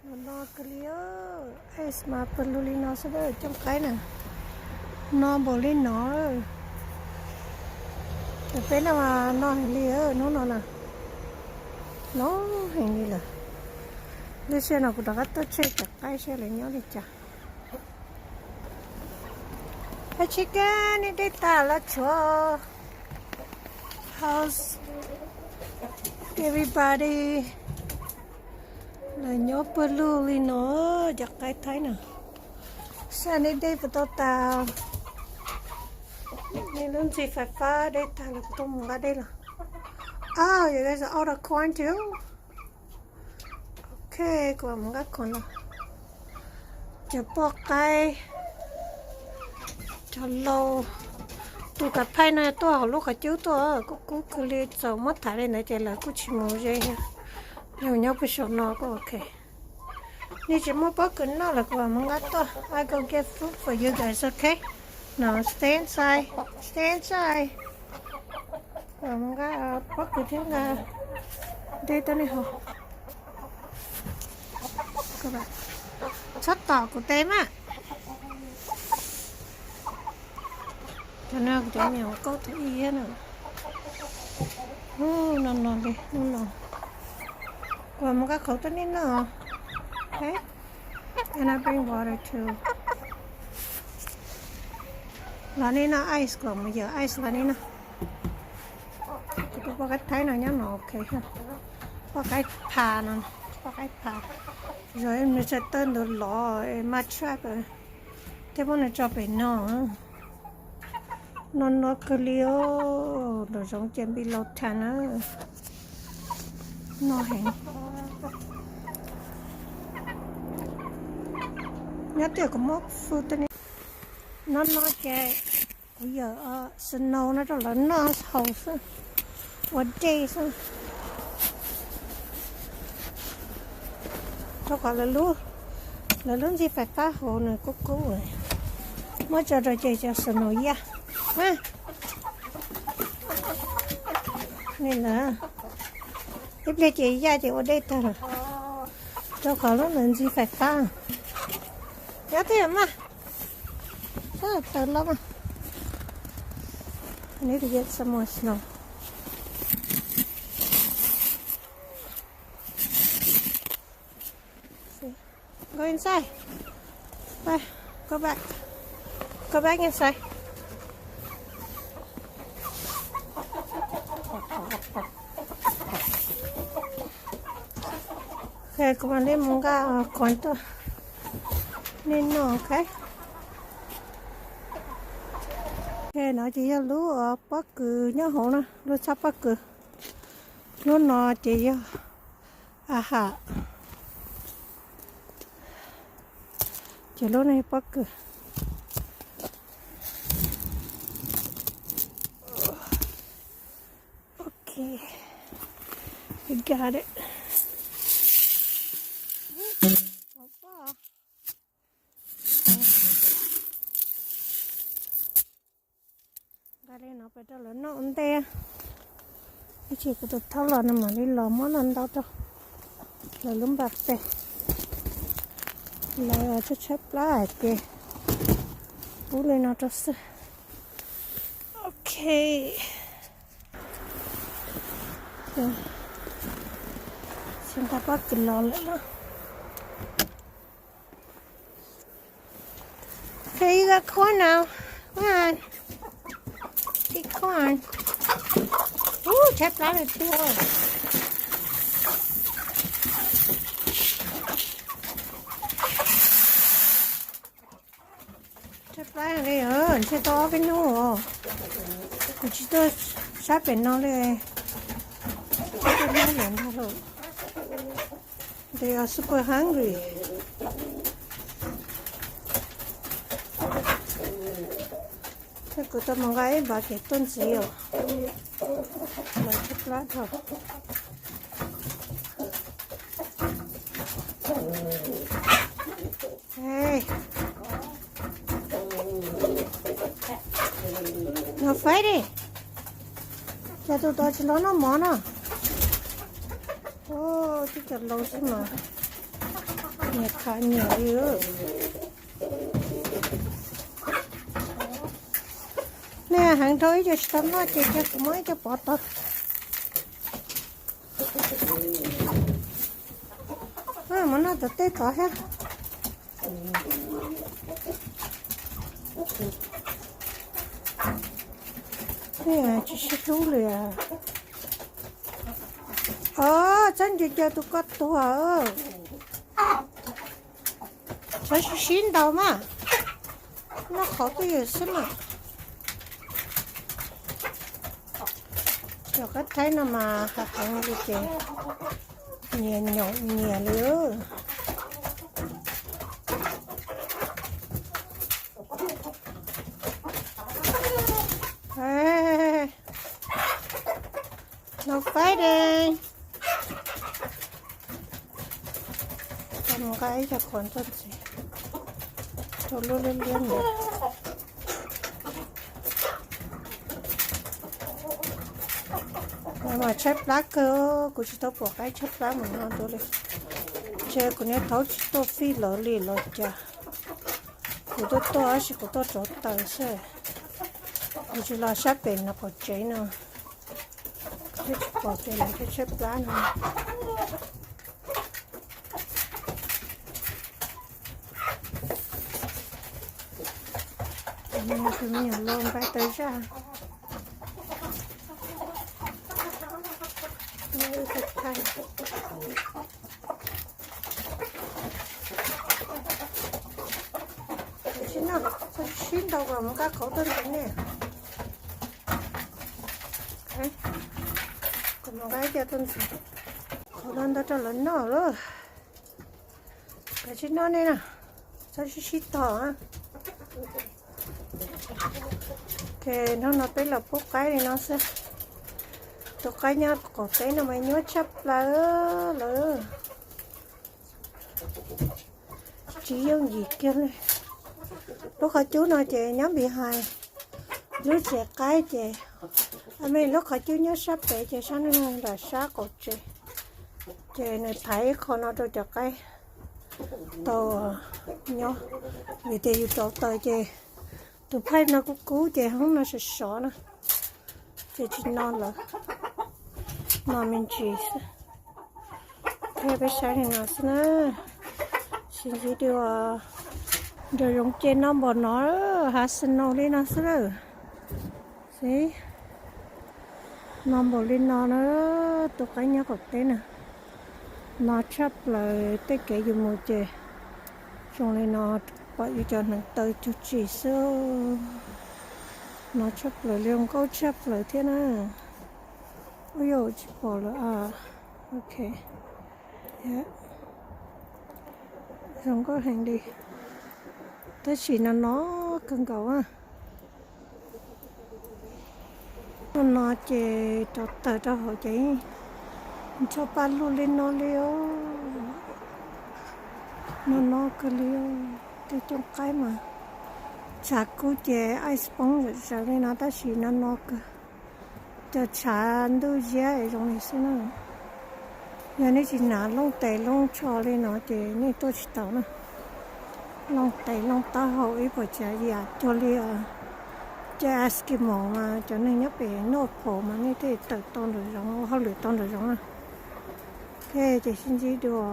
No kawg li, ice mas pawg lug li no xwb, cooj qaib na, no npaum li no. Cov peb no mas no heev li, hnub no na, no heev li lawm. Lub sij hawm no kuv rov qab tuaj tseg cov qaib seb lawv nyob li cas. Hej chicken, nej dej tag los tshuav. How's everybody? Lawv nyob pawg lug li no, cov qaib Thaib na. Saib nej dej puas tau tas. Nej lub ntxim fais fab dej tag lawm, kuv tuaj mus nqa dej los. Oh, you guys are out of corn too? Ok, kuv mus nqa corn los. Cov poj qaib, cov laus, tus kav phaij no tuaj hauv lub qhov cub tuaj, kuj kub kawg li, txaus muab tham li ntawd ces lawv kuj tsis mus ze. Yog nyob puag saum no kuj ok. Nej tsis muaj pob kws noj los kuv mus nqa tuaj. I go get food for you guys, ok? No, stay inside, stay inside. Kuv mus nqa pob kws thiab nqa dej tuaj nej haus. Txhob tom kuv tes mas. Cov no kuv cov me nyuam kauj thib ib thiab na. Hnub no no li, hnub no. Kuv mus nqa qhauv tuaj nej noj. Okay? And I bring water too. Los nej noj ice, kuv mus yawm ice los nej noj. Kuv tus poj qaib Thaib no nyob no ok. Poj qaib pha no, poj qaib pha. Zog nws tsa tawj ntawd los mas tshaj thiab, muab nws tso pem no. No no kawg li os, nraum zoov ces npis laus tas na. No heev. Nyob tias kuv muab food tuaj ne. No no ces kuv yawm snow no rau lawv noj haus xwb, ua dej xwb. Rau qhov lawv lub ntxi fais fab hauv nws kub kub, muab tso rau ces cov snow yaj. Li ntawd, ib pliag ces yaj ces ua dej tag lawm, rau qhov lub ntxi fais fab. Nyob twj ywm mas, tawm los mas. I need to get some more snow. Go inside. Bye. Go back. Go back inside. Ok, kuv mam li mus nqa kuv tuaj nej noj, ok. Ok, no ces yog lub pob kws nyob hauv na, lub tshab pob kws. Lub no ces yog a ham, ces lub no yog pob kws. Ok, I got it. Nqa li no pem rau lawv noj ua ntej. Ib chim kuv tus thaub los nws mam li los muab no ntau rau lawv lub npas pem. Lawv tshaib tshaib plab hais tias pub li no rau xwb. Ok. Tsis nqa pob kws los lawm na. Okay, you got corn now. Come on. Eat corn. Ub, tshaib plab lawm tiag. Tshaib plab li, ntshe tau ob peb hnub os. Kuv tsis tuaj sab pem no li. Ob peb hnub lawm ntag lauj. They are super hungry. Kuv tau mus nqa ib npav kev tuaj ntxiv os. Lawv tshaib plab dhau. No fai di, cas tus tod tsis los noj mov no. Ub, tib co laus xwb mas. Nyiam khav nyiam li. Nej heev dhau ib co tsis tau noj ces cia kuv muab ib co pov tau. Muab noj tom tej tod thiab. Tsis sib hlub li. Os, txhob ntsia cia tus koj tuag. Txhob sib sib ntaus mas, noj qhauv twj ywm xwb mas. Cov kab thaib no mas hav heev li ces nyias nyaum nyias li. No fighting. Mus nqa ib co qhuav ntxuaj ntxiv rau lub liab liab ntawd. Mas tshaib plab kawg, kuv tsis tau pom qaib tshaib plab mus no dua li. Ntshe kuv niag thaub tsis tuaj fij lawv li los cas. Kuv tuaj tuaj tab sis kuv tuaj rauv taws xwb. Kuv tsis los sab pem no qaum tsev no, thiaj tsis pom tias lawv tshaib tshaib plab no. Tus me nyuam lo npai tawv zaj. Tsis noj, txhob sib ntaus kom mus nqa qhauv tuaj ntxiv ne. Kom mus nqa ib co tuaj ntxiv, qhauv no ntau rau lawv noj lawm. Kav tsij noj nej na, txhob sib sib tog. Ces hnub no peb los pub qaib li no xwb. Tus qaib nyob qaum teb no mas nyuaj tshaj plaws lawm. Tsis yooj yim kiag li. Lub qhov cub no ces nyob npis hais lub tsev qaib ces, a me lub qhov cub nyob sab pem ces sab no nram sab qaum tsev. Ces nws thaiv ib qho no rau cov qaib tau nyob, vim tias yus rauv taws ces tus phaij no kub kub ces hoob no sov sov na, ces tsis no lawm, no me ntsis xwb. Thiab peb saib li no xwb na, sib ntsib dua. Nraum zoov ces no npaum no, hav snow li no xwb lawm. Xib, no npaum li no na, tus qaib nyob qaum teb na. No tshaj plaws tej kev yus mus ces zoo li no, pom yus cov hneev taw cug tsim xwb. No tshaj plaws li, zoo nkauj tshaj plaws thiab na. Ub yau, tsis pom lawm a. Ok, zoo nkauj heev li, tab sis no no kawg nkaus a. No no ces rauv taws rau hauv ces ncho paj lug li no li os. No no kawg li, tej cooj qaib mas tshav kub ces ice poob zom zaws li no tab sis no no kawg. Cov tshav ntuj ziab es zoo li xwb na. Yog nej tsis hnav looj tes looj tsho li no ces nej tuaj tsis tau na. Looj tes looj taub hau ib puas tsav yam cuag li cov Eskimo mas cov neeg nyob pem North Pole mas nej thiaj tawm tau nraum zoov, ua hauj lwm tau nraum zoov na. Ok, ces sib ntsib dua.